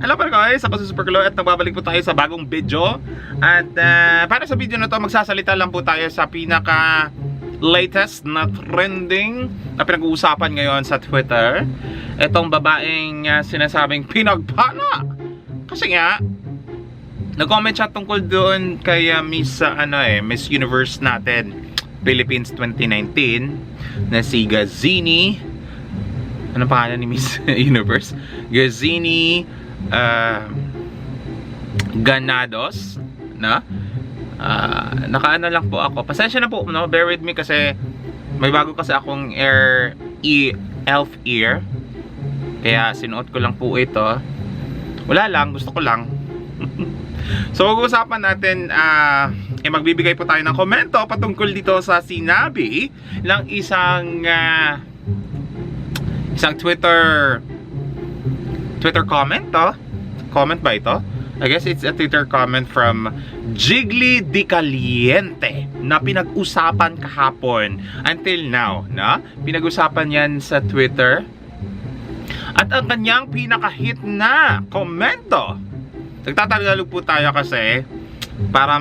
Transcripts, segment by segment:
Hello pa guys, ako si Super Klo at nagbabalik po tayo sa bagong video. At para sa video na to, magsasalita lang po tayo sa pinaka latest na trending na pinag-uusapan ngayon sa Twitter. Itong babaeng sinasabing pinagpala. Kasi nga, nag-comment siya tungkol doon kay Miss Universe natin, Philippines 2019, na si Gazini. Anong pangalan ni Miss Universe? Gazini Ganados, na nakaano lang po ako. Pasensya na po, no? Bear with me kasi may bago kasi akong elf ear. Kaya sinuot ko lang po ito. Wala lang, gusto ko lang. So mag-uusapan natin, magbibigay po tayo ng komento patungkol dito sa sinabi ng isang Twitter comment to. Comment ba ito? I guess it's a Twitter comment from Jiggly Di Caliente na pinag-usapan kahapon until now, na pinag-usapan yan sa Twitter. At ang kanyang pinaka-hit na komento, nagtatagalog po tayo kasi para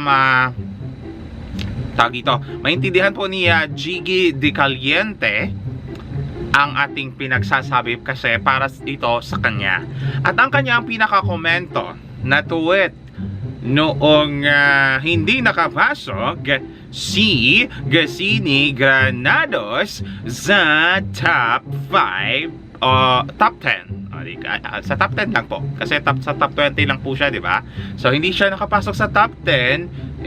maintindihan po ni Jiggy Di Caliente ang ating pinagsasabi kasi para ito sa kanya. At ang kanyang pinaka-komento na tweet noong hindi nakapasok si Gazini Granados sa top 5 top 10. Sa top 10 lang po. Kasi sa top 20 lang po siya, di ba? So hindi siya nakapasok sa top 10,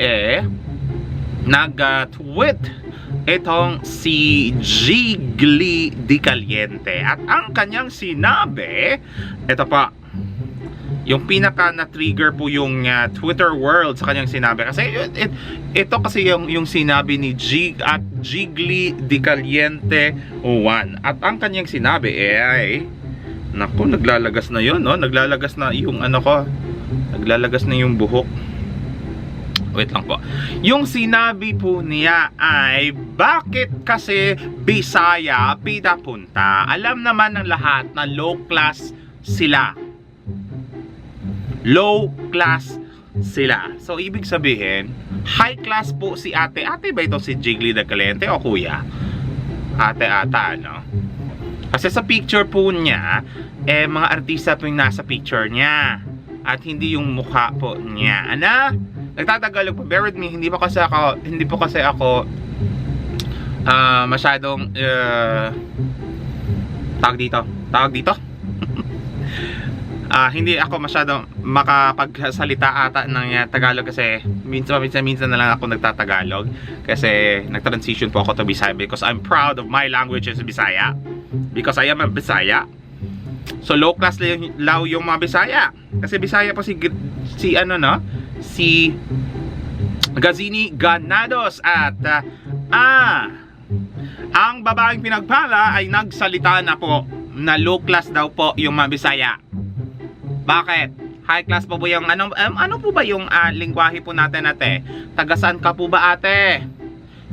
nag-tweet itong si Jiggly Di Caliente. At ang kanyang sinabi, ito pa, yung pinaka na-trigger po yung Twitter world sa kanyang sinabi. Kasi ito kasi yung sinabi ni Jiggly Di Caliente 1. At ang kanyang sinabi ay, naku, naglalagas na yun, no? Naglalagas na yung naglalagas na yung buhok. Wait lang po. Yung sinabi po niya ay, bakit kasi Bisaya pinapunta? Alam naman ng lahat na low class sila. Low class sila. So, ibig sabihin, high class po si ate. Ate ba ito si Jiggly Di Caliente o kuya? Ate ata, no? Kasi sa picture po niya, mga artista po yung nasa picture niya. At hindi yung mukha po niya. Ano? Nagtatagalog po. Bear with me. Hindi po kasi ako masyadong tawag dito. Hindi ako masyadong makapagsalita ata ng Tagalog kasi minsan na lang ako nagtatagalog kasi nag-transition po ako to Bisaya because I'm proud of my language as Bisaya because I am a Bisaya. So low class lang yung mga Bisaya kasi Bisaya po si Gazini Ganados. At ang babaeng pinagpala ay nagsalita na po na low class daw po yung mga Bisaya. Bakit? High class po ba yung ano po ba yung lingwahe po natin, ate? Tagasan ka po ba, ate?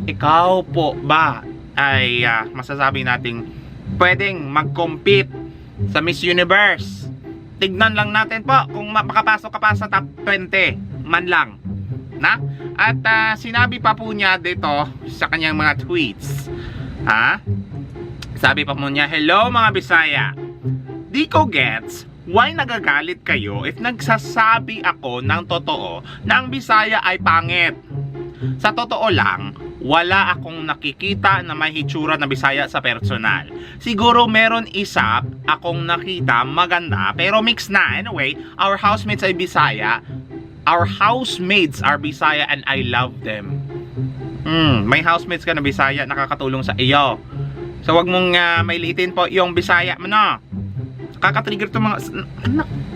Ikaw po ba ay masasabi nating pwedeng mag-compete sa Miss Universe? Tignan lang natin po kung makapasok ka pa sa top 20 man lang, na? At sinabi pa po niya dito sa kanyang mga tweets, sabi pa po niya, hello mga Bisaya, di ko gets why nagagalit kayo if nagsasabi ako ng totoo na ang Bisaya ay pangit. Sa totoo lang, wala akong nakikita na may hitsura na Bisaya sa personal. Siguro meron isa akong nakita maganda pero mix na. Anyway, our housemates ay Bisaya. Our housemates are Bisaya and I love them. May housemates ka na Bisaya, nakakatulong sa iyo. So wag mong mailitin po yung Bisaya mo, no? Nakaka-trigger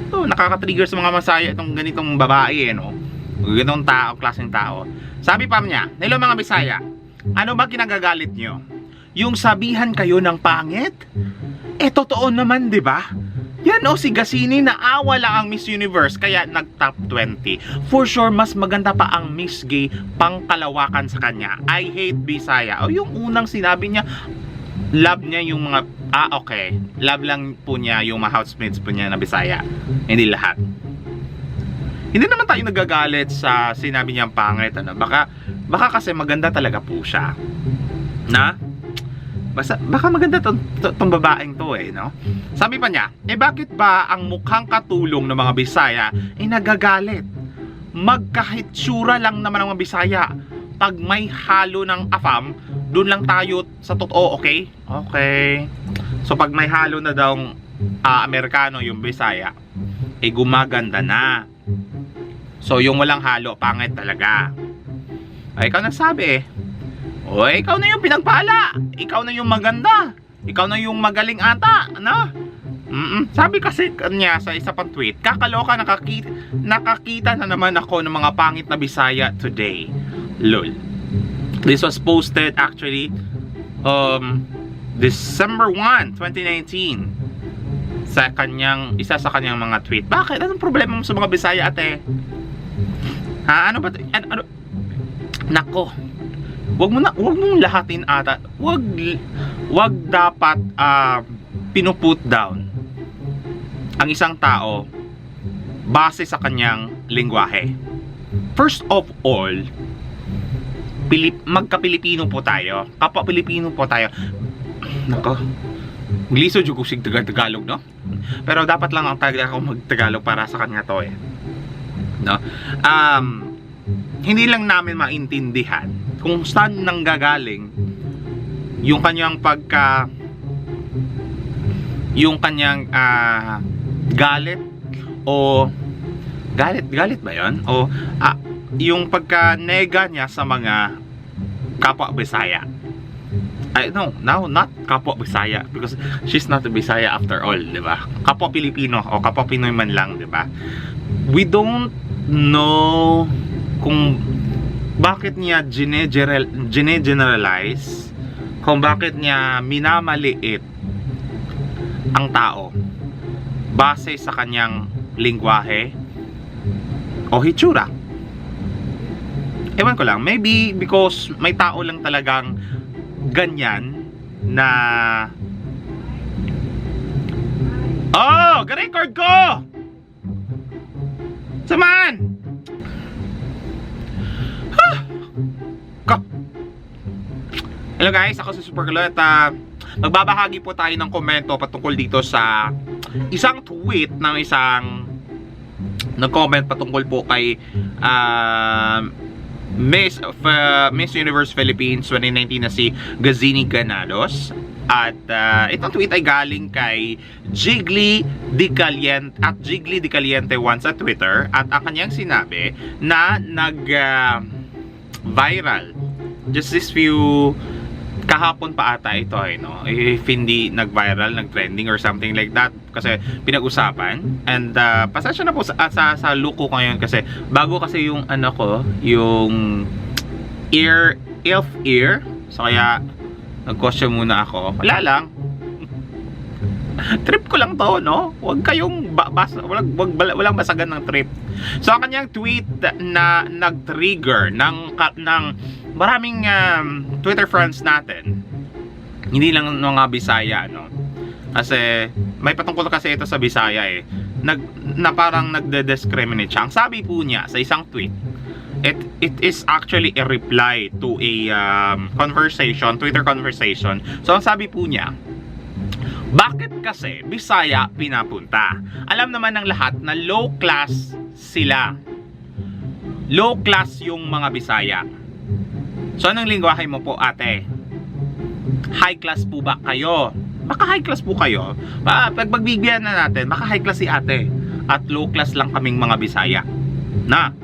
nakaka-trigger sa mga Masaya itong ganitong babae, no? Ganitong tao, klaseng tao. Sabi pa niya, hello mga Bisaya, ano ba kinagagalit nyo? Yung sabihan kayo ng pangit? Totoo naman, di ba? Yan si Gazini na awa lang ang Miss Universe kaya nag-top 20. For sure, mas maganda pa ang Miss Gay pangkalawakan sa kanya. I hate Bisaya. Yung unang sinabi niya, love niya yung mga, okay, love lang po niya yung mga housemates po niya na Bisaya, hindi lahat. Hindi naman tayo nagagalit sa sinabi niyang pangit, ano. Baka kasi maganda talaga po siya. Na? Baka maganda tong babaeng to no? Sabi pa niya, bakit ba ang mukhang katulong ng mga Bisaya nagagalit? Magkahitsura lang naman ng mga Bisaya. Pag may halo ng afam, doon lang tayo sa totoo, okay? Okay. So pag may halo na daw Amerikano yung Bisaya, gumaganda na. So yung walang halo, pangit talaga. Ay, ikaw nagsabi ikaw na yung pinagpala. Ikaw na yung maganda. Ikaw na yung magaling ata, ano? Sabi kasi niya sa isa pang tweet, kakaloka, nakakita na naman ako ng mga pangit na Bisaya today. Lol. This was posted actually December 1, 2019 sa isa sa kanyang mga tweet. Bakit? Anong problema mo sa mga Bisaya, ate? Ano ba? Ano? Nako. Wag mong lahatin ata. Wag dapat pinuput down ang isang tao base sa kanyang lengguwahe. First of all, magka-Pilipino po tayo. Kapwa-Pilipino po tayo. Nako. Gliso jud ko sig Tagalog, no? Pero dapat lang ang ako mag-Tagalog para sa kanya to no? Hindi lang namin maintindihan kung saan nanggagaling yung kanyang galit o galit ba yon? O yung pagka-nega niya sa mga kapwa Bisaya. No, not kapwa Bisaya, because she's not a Bisaya after all, di ba? Kapwa Pilipino o kapwa Pinoy man lang, di ba? We don't know kung bakit niya generalize, kung bakit niya minamaliit ang tao base sa kanyang lengguwahe o hitsura. Ewan ko lang, maybe because may tao lang talagang ganyan na ga-record ko! Saman! Hello guys, ako si Super Kulot. Magbabahagi po tayo ng komento patungkol dito sa isang tweet ng isang nag-comment patungkol po kay Miss Universe Philippines 2019 na si Gazini Ganados. At itong tweet ay galing kay Jiggly Dicaliente at Jiggly Dicaliente once sa Twitter, at ang kanyang sinabi na viral just this few kahapon pa ata ito no? If hindi nag-viral, nag-trending or something like that, kasi pinag-usapan. And pasensya na po sa luko ko ngayon kasi bago kasi yung yung ear, so kaya nag-question muna ako. Wala lang. Trip ko lang to, no? Huwag kayong walang basagan ng trip. So ang kanyang tweet na nag-trigger ng maraming Twitter friends natin, hindi lang mga Bisaya, no? Kasi may patungkol kasi ito sa Bisaya na parang nagde-discriminate siya. Ang sabi po niya sa isang tweet, it is actually a reply to a Twitter conversation. So ang sabi po niya, bakit kasi Bisaya pinapunta? Alam naman ng lahat na low class sila. Low class yung mga Bisaya. So anong lingwahe mo po, ate? High class po ba kayo? Baka high class po kayo. Pagbigyan na natin, baka high class si ate. At low class lang kaming mga Bisaya. Na?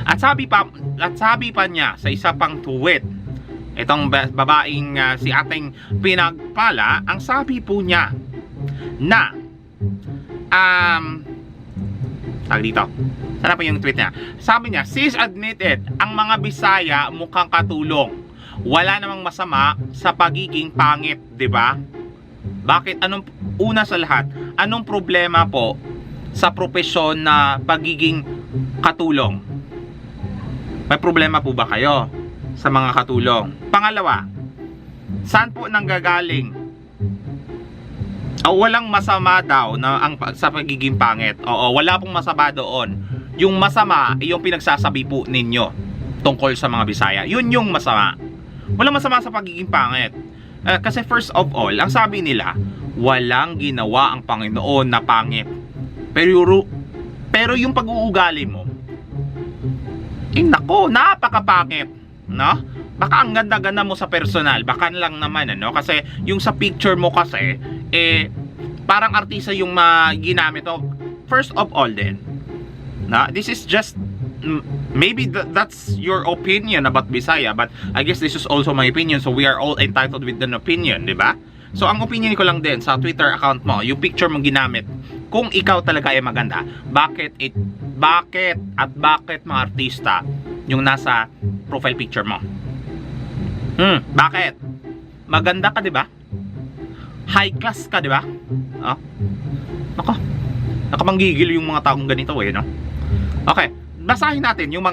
At sabi pa niya sa isa pang tweet, itong babaeng si ating pinagpala, ang sabi po niya na dito. Sana po yung tweet niya. Sabi niya, sis admitted, ang mga Bisaya mukhang katulong. Wala namang masama sa pagiging pangit, 'di ba? Bakit? Una sa lahat, anong problema po sa propesyon na pagiging katulong? May problema po ba kayo sa mga katulong? Pangalawa, Saan po nanggagaling? Walang masama daw na sa pagiging pangit. Oo, wala pong masama doon. Yung masama, yung pinagsasabi po ninyo tungkol sa mga Bisaya. Yun yung masama. Walang masama sa pagiging pangit. Kasi first of all, ang sabi nila, walang ginawa ang Panginoon na pangit. Pero yung pag-uugali mo, nako, napakapangit, no? Baka ang ganda-ganda mo sa personal, baka lang naman, ano? Kasi yung sa picture mo kasi, parang artista yung ginamit mo. First of all din, na this is just, maybe that's your opinion about Bisaya, but I guess this is also my opinion, so we are all entitled with an opinion, di ba? So ang opinion ko lang din sa Twitter account mo, yung picture mo ginamit, kung ikaw talaga ay maganda, bakit mga artista yung nasa profile picture mo? Bakit? Maganda ka, di ba? High class ka, di ba? Oh. Nakamanggigil yung mga taong ganito, no? Okay, basahin natin yung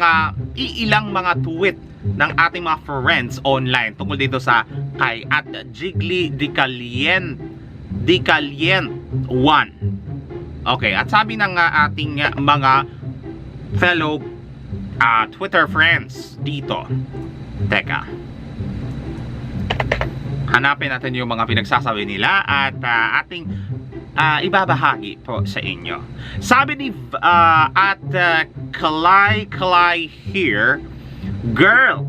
ilang mga tweet ng ating mga friends online tungkol dito sa kay at Jiggly Dicalient 1. Okay, at sabi ng ating mga fellow Twitter friends dito. Teka. Hanapin natin yung mga pinagsasabi nila at ating ibabahagi po sa inyo. Sabi ni at Kalay here, girl,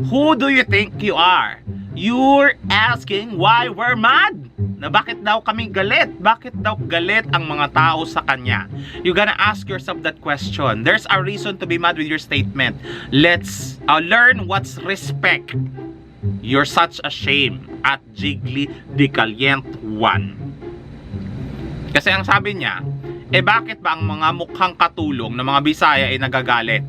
who do you think you are? You're asking why we're mad? Na bakit daw kami galit? Bakit daw galit ang mga tao sa kanya? You gotta ask yourself that question. There's a reason to be mad with your statement. Let's learn what's respect. You're such a shame at Jiggly Dicalient 1. Kasi ang sabi niya, bakit ba ang mga mukhang katulong ng mga Bisaya ay nagagalit?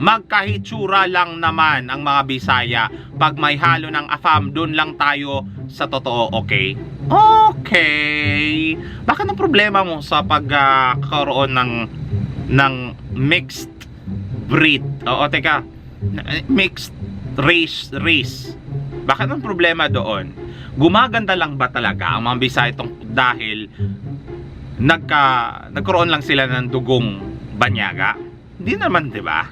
Magkahitsura lang naman ang mga Bisaya. Pag may halo ng afam, dun lang tayo sa totoo, okay? Okay. Bakit ang problema mo sa pagkaroon ng mixed breed? Oo, teka. Mixed race. Bakit ang problema doon? Gumaganda lang ba talaga ang mga Bisaya dahil nagkaroon lang sila ng dugong banyaga? Hindi naman, 'di ba?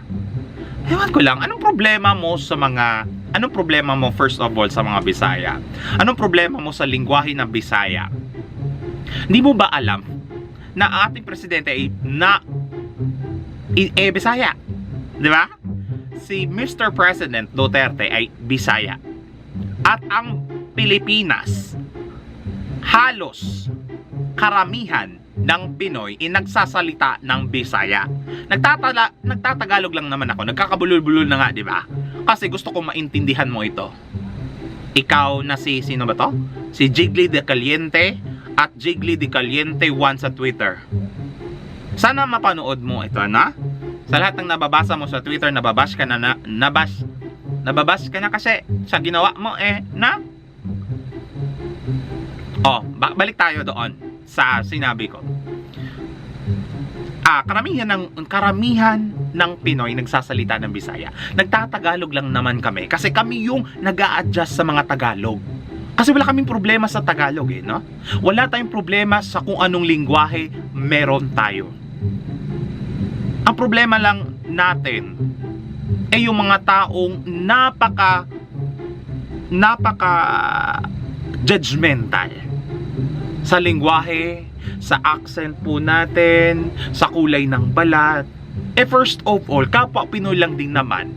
Ewan ko lang, anong problema mo first of all sa mga Bisaya? Anong problema mo sa lingwahe ng Bisaya? Hindi mo ba alam na ating presidente ay Bisaya? 'Di ba? Si Mr. President Duterte ay Bisaya. At ang Pilipinas, halos karamihan ng Pinoy nagsasalita ng Bisaya. Nagtatagalog lang naman ako. Nagkakabulol-bulol na nga, di ba? Kasi gusto kong maintindihan mo ito. Ikaw na sino ba to? Si Jiggly Dicaliente at Jiggly Dicaliente 1 sa Twitter. Sana mapanood mo ito, na? Sa lahat ng nababasa mo sa Twitter, nababash ka na kasi sa ginawa mo na? Balik tayo doon sa sinabi ko. Karamihan ng Pinoy nagsasalita ng Bisaya. Nagtatagalog lang naman kami kasi kami yung nag-a-adjust sa mga Tagalog. Kasi wala kaming problema sa Tagalog, no? Wala tayong problema sa kung anong lingwahe meron tayo. Ang problema lang natin ay yung mga taong napaka judgmental sa lingwahe, sa accent po natin, sa kulay ng balat. First of all, kapwa Pinoy lang din naman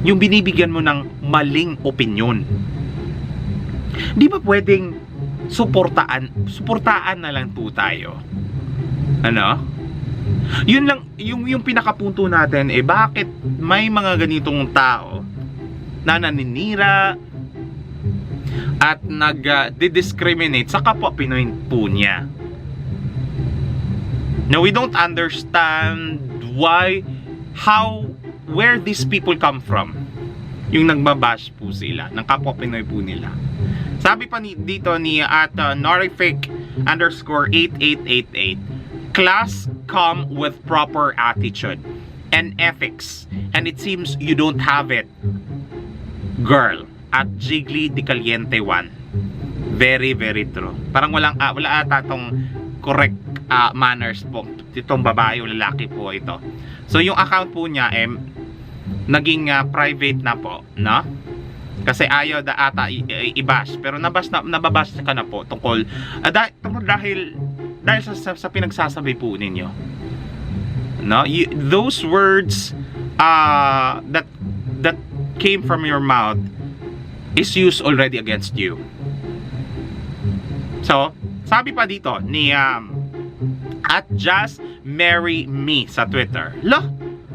yung binibigyan mo ng maling opinyon. Di ba pwedeng suportaan na lang po tayo? Ano? Yun lang, yung pinakapunto natin, bakit may mga ganitong tao na naninira at nag-discriminate sa kapwa Pinoy po niya. Now, we don't understand where these people come from. Yung nagbabash po sila ng kapwa Pinoy po nila. Sabi pa dito ni at Norific_8888, class come with proper attitude and ethics, and it seems you don't have it, girl. at Jiggly Di Caliente 1. Very, very true. Parang wala ata tong correct manners po. Itong babae o lalaki po ito. So yung account po niya naging private na po, no? Kasi ayaw ata i-bash. Pero nababash ka na po tungkol dahil sa pinagsasabi po ninyo. No? Those words that came from your mouth is used already against you. So, sabi pa dito ni at Just Marry Me sa Twitter.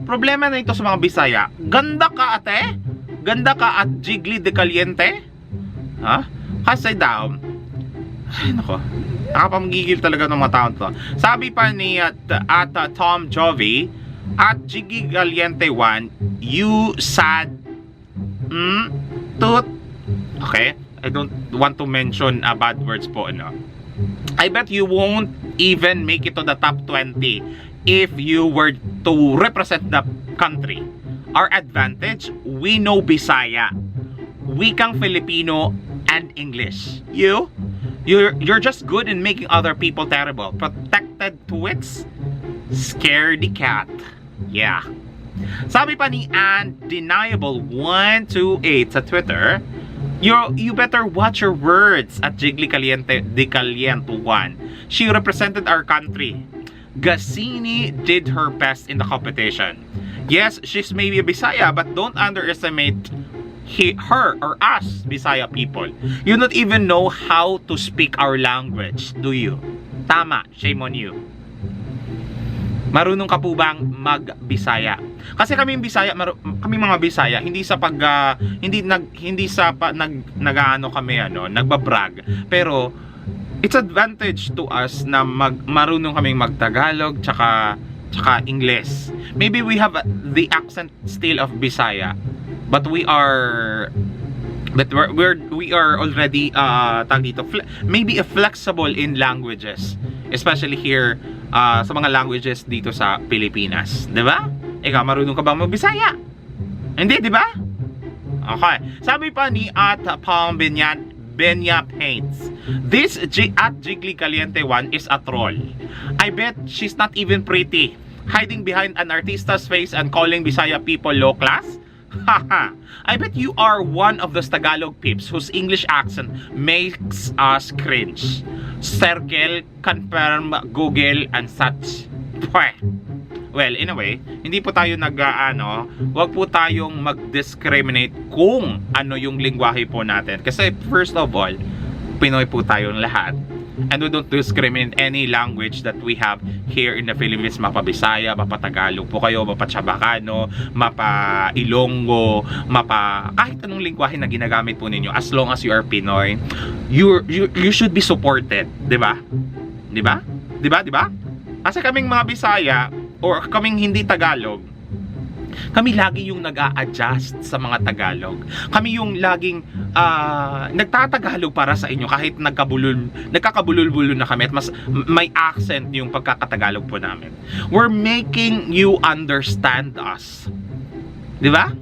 Problema na ito sa mga Bisaya. Ganda ka ate? Ganda ka at Jiggly De Caliente? Ha? Kasi daw, ay nako, nakapamagigil talaga ng mga tao to. Sabi pa ni at Tom Jovi, at Jiggly Caliente 1, you sad toot. Okay? I don't want to mention bad words po, no? I bet you won't even make it to the top 20 if you were to represent the country. Our advantage, we know Bisaya, wikang Filipino, and English. You're just good in making other people terrible. Protected twits, scaredy cat. Yeah. Sabi pa ni Undeniable 128 sa Twitter, you better watch your words at Jiggly Di Caliente 1. She represented our country. Gassini did her best in the competition. Yes, she's maybe a Bisaya, but don't underestimate her or us Bisaya people. You don't even know how to speak our language, do you? Tama, shame on you. Marunong ka po bang mag-Bisaya? Kasi kami mga Bisaya, hindi sa nagbabrag, pero it's advantage to us na marunong kaming mag-Tagalog tsaka English. Maybe we have the accent still of Bisaya, but we are already maybe flexible in languages, especially here sa mga languages dito sa Pilipinas, 'di ba? Ikaw, marunong ka ba mag-Bisaya? Hindi, 'di ba? Okay. Sabi pa ni at Palm Benya Paints, this at Jiggly Caliente 1 is a troll. I bet she's not even pretty, hiding behind an artista's face and calling Bisaya people low class. Haha. I bet you are one of those Tagalog peeps whose English accent makes us cringe. Circle, confirm, Google, and such. Pweh. Well, anyway, hindi po tayo wag po tayong mag-discriminate kung ano yung lingwahe po natin. Kasi first of all, Pinoy po tayong lahat. And we don't discriminate any language that we have here in the Philippines. Mapa-Bisaya, mapa-Tagalog po kayo, mapa-Chabacano, mapa-Ilonggo, kahit anong lingwahe na ginagamit po ninyo. As long as you are Pinoy, you should be supported, 'di ba? 'Di ba? 'Di ba? 'Di ba? Kasi kaming mga Bisaya or kaming hindi Tagalog, kami lagi yung nag-a-adjust sa mga Tagalog. Kami yung laging nagtatagalog para sa inyo kahit nagkakabulol-bulol na kami at mas may accent yung pagkakatagalog po namin. We're making you understand us. 'Di ba?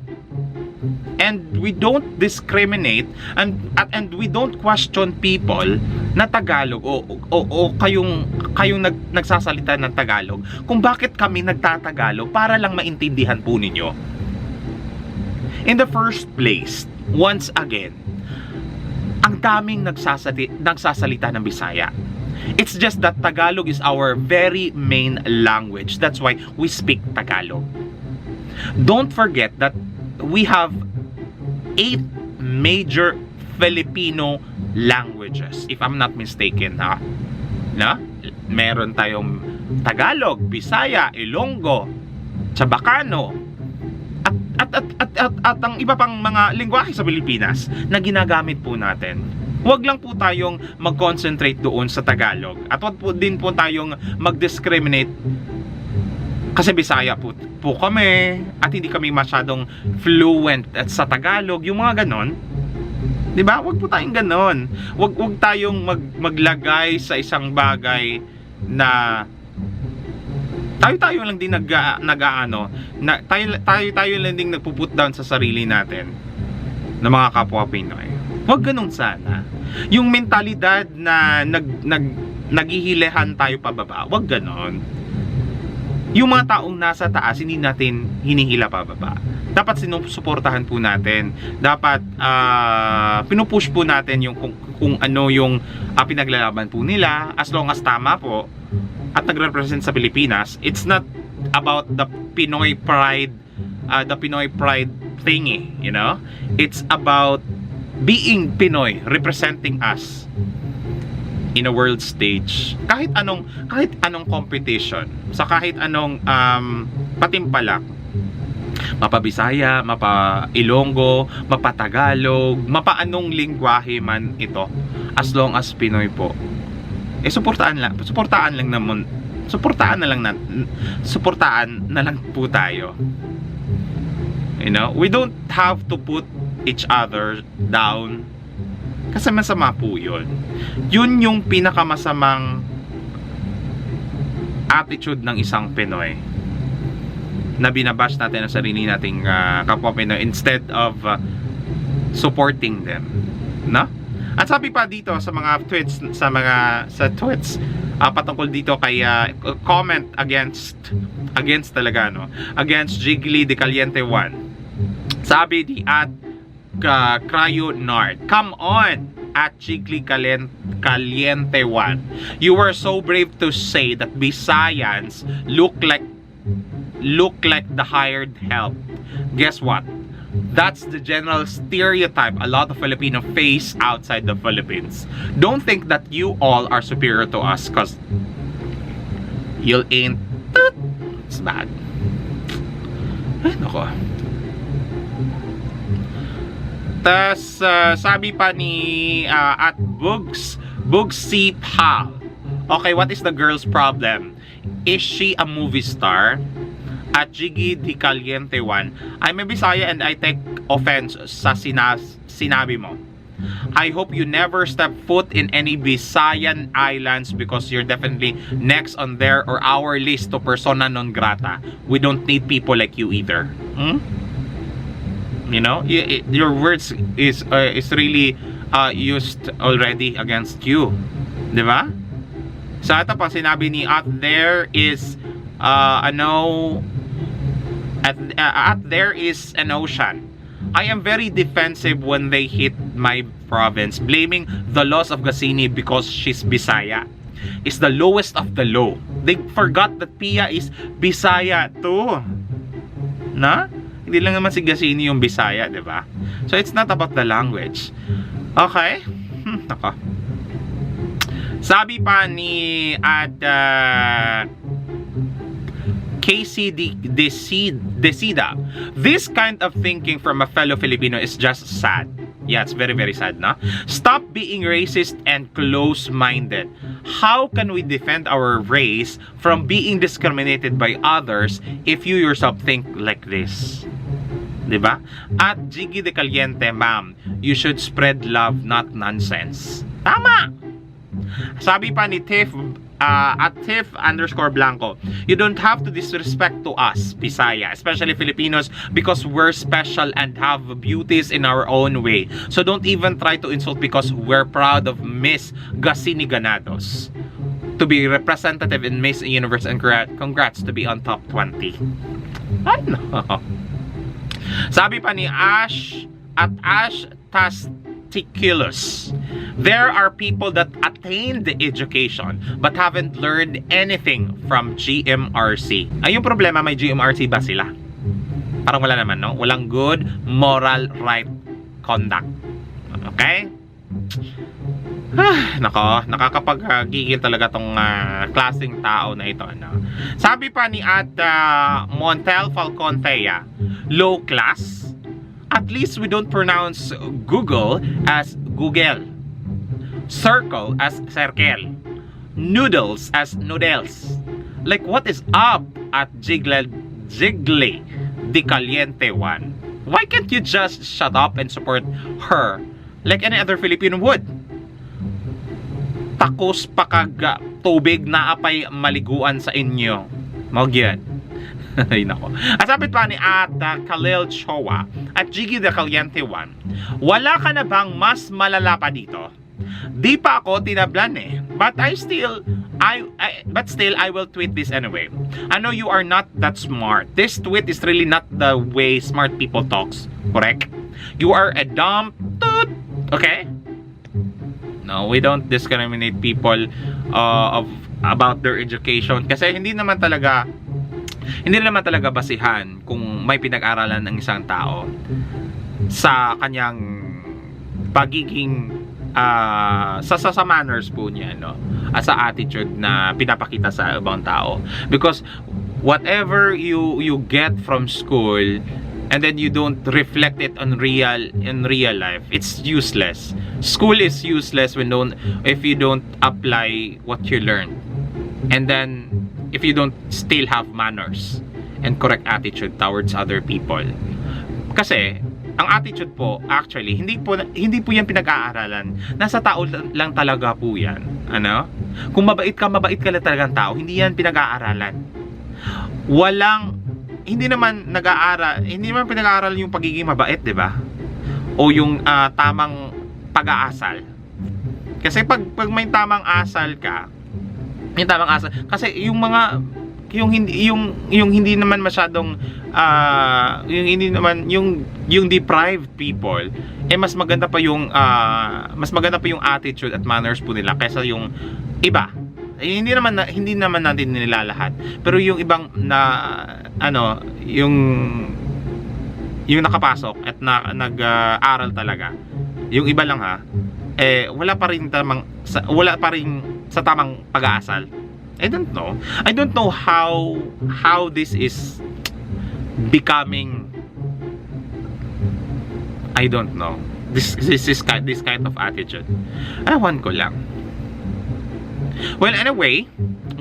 And we don't discriminate and we don't question people na Tagalog o kayong nagsasalita ng Tagalog kung bakit kami nagtatagalog para lang maintindihan po ninyo. In the first place, once again, ang daming nagsasalita ng Bisaya. It's just that Tagalog is our very main language. That's why we speak Tagalog. Don't forget that we have 8 major Filipino languages, if I'm not mistaken, ha? Na? Meron tayong Tagalog, Bisaya, Ilonggo, Chabacano, at ang iba pang mga lingwahe sa Pilipinas na ginagamit po natin. Huwag lang po tayong mag-concentrate doon sa Tagalog. At huwag po din po tayong mag-discriminate kasi Bisaya po kami at hindi kami masyadong fluent at sa Tagalog, yung mga ganon. 'Di ba? Huwag po tayong ganon. Huwag tayong maglagay sa isang bagay na tayo lang din tayo lang din nagpo-put down sa sarili natin. ng mga kapwa Pinoy. Huwag ganun sana. Yung mentalidad na naghihilehan tayo pababa, huwag ganun. Yung mga taong nasa taas, hindi natin hinihila pababa. Dapat sinusuportahan po natin. Dapat pinupush po natin yung kung ano yung pinaglalaban po nila, as long as tama po at nagrepresent sa Pilipinas. It's not about the Pinoy pride thingy, you know? It's about being Pinoy, representing us in a world stage. Kahit anong competition, sa kahit anong patimpalak, mapa-Bisaya, mapa-Ilonggo, mapa-Tagalog, mapa-anong lingwahe man ito, as long as Pinoy po, suportaan na lang po tayo. You know, we don't have to put each other down kasi masama po yun. Yun yung pinakamasamang attitude ng isang Pinoy, na binabash natin ang sarili nating kapwa Pinoy instead of supporting them, no? At sabi pa dito sa mga tweets, patungkol dito kay comment against talaga, no, against Jiggly De Caliente 1. Sabi di at Cryo Nard, come on at Jiggly Caliente 1, you were so brave to say that Bisayans look like the hired help. Guess what? That's the general stereotype a lot of Filipino face outside the Philippines. Don't think that you all are superior to us cause you ain't. It's bad. Ay, nako. Tas sabi pa ni at Bugs C. Pal, okay, what is the girl's problem? Is she a movie star? At Jiggy Di Caliente 1, I'm a Bisaya and I take offense sa sinabi mo. I hope you never step foot in any Bisayan islands because you're definitely next on their or our list to persona non grata. We don't need people like you either. You know, your words is really used already against you, di ba? Sa ito pang sinabi ni out there is there is an ocean. I am very defensive when they hit my province, blaming the loss of Gasini because she's Bisaya. Is the lowest of the low. They forgot that Pia is Bisaya too. Na? Hindi lang naman si Gasini yung Bisaya, di ba? So it's not about the language. Okay? Nako. Sabi pa ni Casey Decida, this kind of thinking from a fellow Filipino is just sad. Yeah, it's very, very sad, no? Stop being racist and close-minded. How can we defend our race from being discriminated by others if you yourself think like this? Diba? At Jiggy De Caliente, ma'am, you should spread love, not nonsense. Tama! Sabi pa ni Tiff, at Tiff_Blanco, you don't have to disrespect to us, Bisaya, especially Filipinos, because we're special and have beauties in our own way. So don't even try to insult because we're proud of Miss Gasini Ganados to be representative in Miss Universe, and congrats to be on top 20. I know. Sabi pa ni Ash at Ash Tasticulus, there are people that attained the education but haven't learned anything from GMRC. Ay, yung problema, may GMRC ba sila? Parang wala naman, no? Walang good moral right conduct. Okay? Nako, nakakapag-gigil talaga tong klaseng tao na ito, no? Sabi pa ni Montel Falcontea, low class? At least we don't pronounce Google as Google, circle as circle, noodles as noodles. Like, what is up at Jiggly De Caliente 1? Why can't you just shut up and support her like any other Filipino would? Takos pakag tubig na apay maliguan sa inyo. Magyad. Ay nako. At sabi pa ni Khalil Chowa at Jiggy the Caliente 1, wala ka na bang mas malala pa dito? Di pa ako tinablan eh. But still I will tweet this anyway. I know you are not that smart. This tweet is really not the way smart people talks. Correct? You are a dumb toot. Okay? No, we don't discriminate people about their education kasi hindi naman talaga basihan kung may pinag-aralan ng isang tao sa kanyang pagiging sa manners po niya, no? At sa attitude na pinapakita sa ibang tao. Because whatever you get from school and then you don't reflect it in real life, it's useless. School is useless if you don't apply what you learn. And then if you don't still have manners and correct attitude towards other people. Kasi ang attitude po actually hindi po yan pinag-aaralan. Nasa tao lang talaga po yan. Ano? Kung mabait ka lang talagang tao, hindi yan pinag-aaralan. Hindi naman pinag-aaral yung pagiging mabait, 'di ba? O yung tamang pag-aasal. Kasi pag may tamang asal ka, kasi yung hindi naman masyadong yung deprived people mas maganda pa yung attitude at manners po nila kaysa yung iba. Hindi naman natin nilalahat, pero yung ibang yung nakapasok at nag-aral talaga, yung iba lang wala pa rin sa tamang pag-aasal. I don't know how this is becoming. I don't know. This kind of attitude. Ewan ko lang. Well, anyway,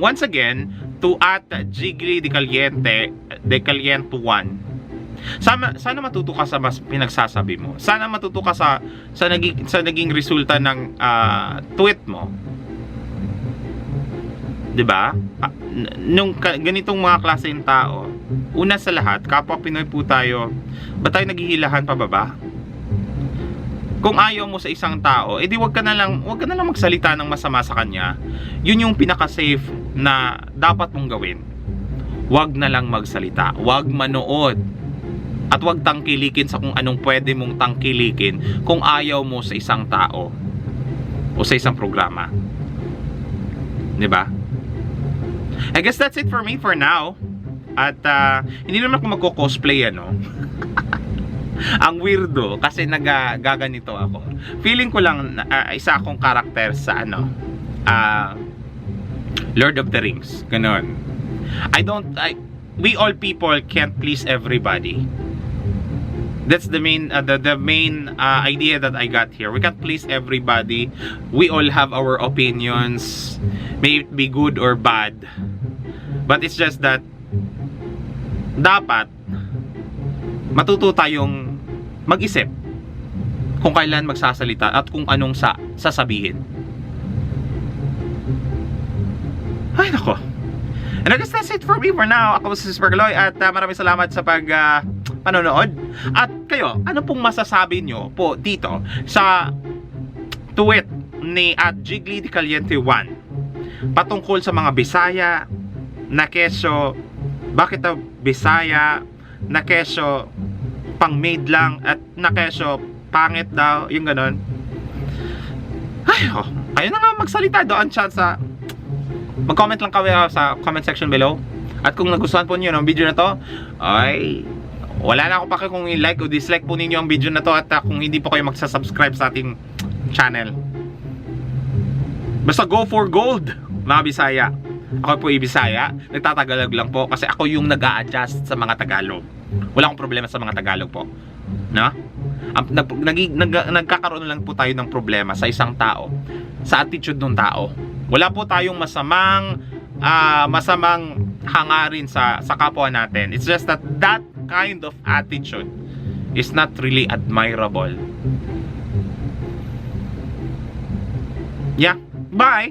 once again, to Jiggly de Caliente 1. Sana matuto ka sa mas pinagsasabi mo. Sana matuto ka sa naging resulta ng tweet mo. 'Di ba? Nung ganitong mga klaseng tao, una sa lahat, kapwa Pinoy po tayo, ba tayo naghihilahan pababa? Kung ayaw mo sa isang tao, edi wag ka na lang magsalita ng masama sa kanya. Yun yung pinaka-safe na dapat mong gawin. Wag na lang magsalita, wag manood, at wag tangkilikin sa kung anong pwede mong tangkilikin kung ayaw mo sa isang tao o sa isang programa. 'Di ba? I guess that's it for me for now. At hindi naman ako magko-cosplay ang weirdo kasi nagaganito ako. Feeling ko lang isa akong karakter sa Lord of the Rings. Ganon. We all people can't please everybody. That's the main idea that I got here. We can't please everybody. We all have our opinions, may it be good or bad. But it's just that dapat matuto tayong mag-isip kung kailan magsasalita at kung anong sasabihin. Ay nako. And I guess that's it for me for now. Ako si Sparkloy at maraming salamat sa panonood. At kayo, ano pong masasabi nyo po dito sa tweet ni Jiggly de Caliente 1 patungkol sa mga Bisaya na keso, bakit Bisaya na keso pang made lang at na keso pangit daw, yung ganon. Ay, kayo na nga magsalita doon sa mag-comment lang kayo sa comment section below. At kung nagustuhan po niyo ng video na to, ay wala na ako pa kung i-like o dislike po ninyo ang video na to. At kung hindi po kayo magsasubscribe sa ating channel, basta go for gold mga Bisaya. Ako po Bisaya, nagtatagalog lang po kasi ako yung nag-a-adjust sa mga Tagalog. Wala akong problema sa mga Tagalog po, no? Nagkakaroon lang po tayo ng problema sa isang tao, sa attitude ng tao. Wala po tayong masamang hangarin sa kapwa natin. It's just that kind of attitude is not really admirable. Yeah, bye!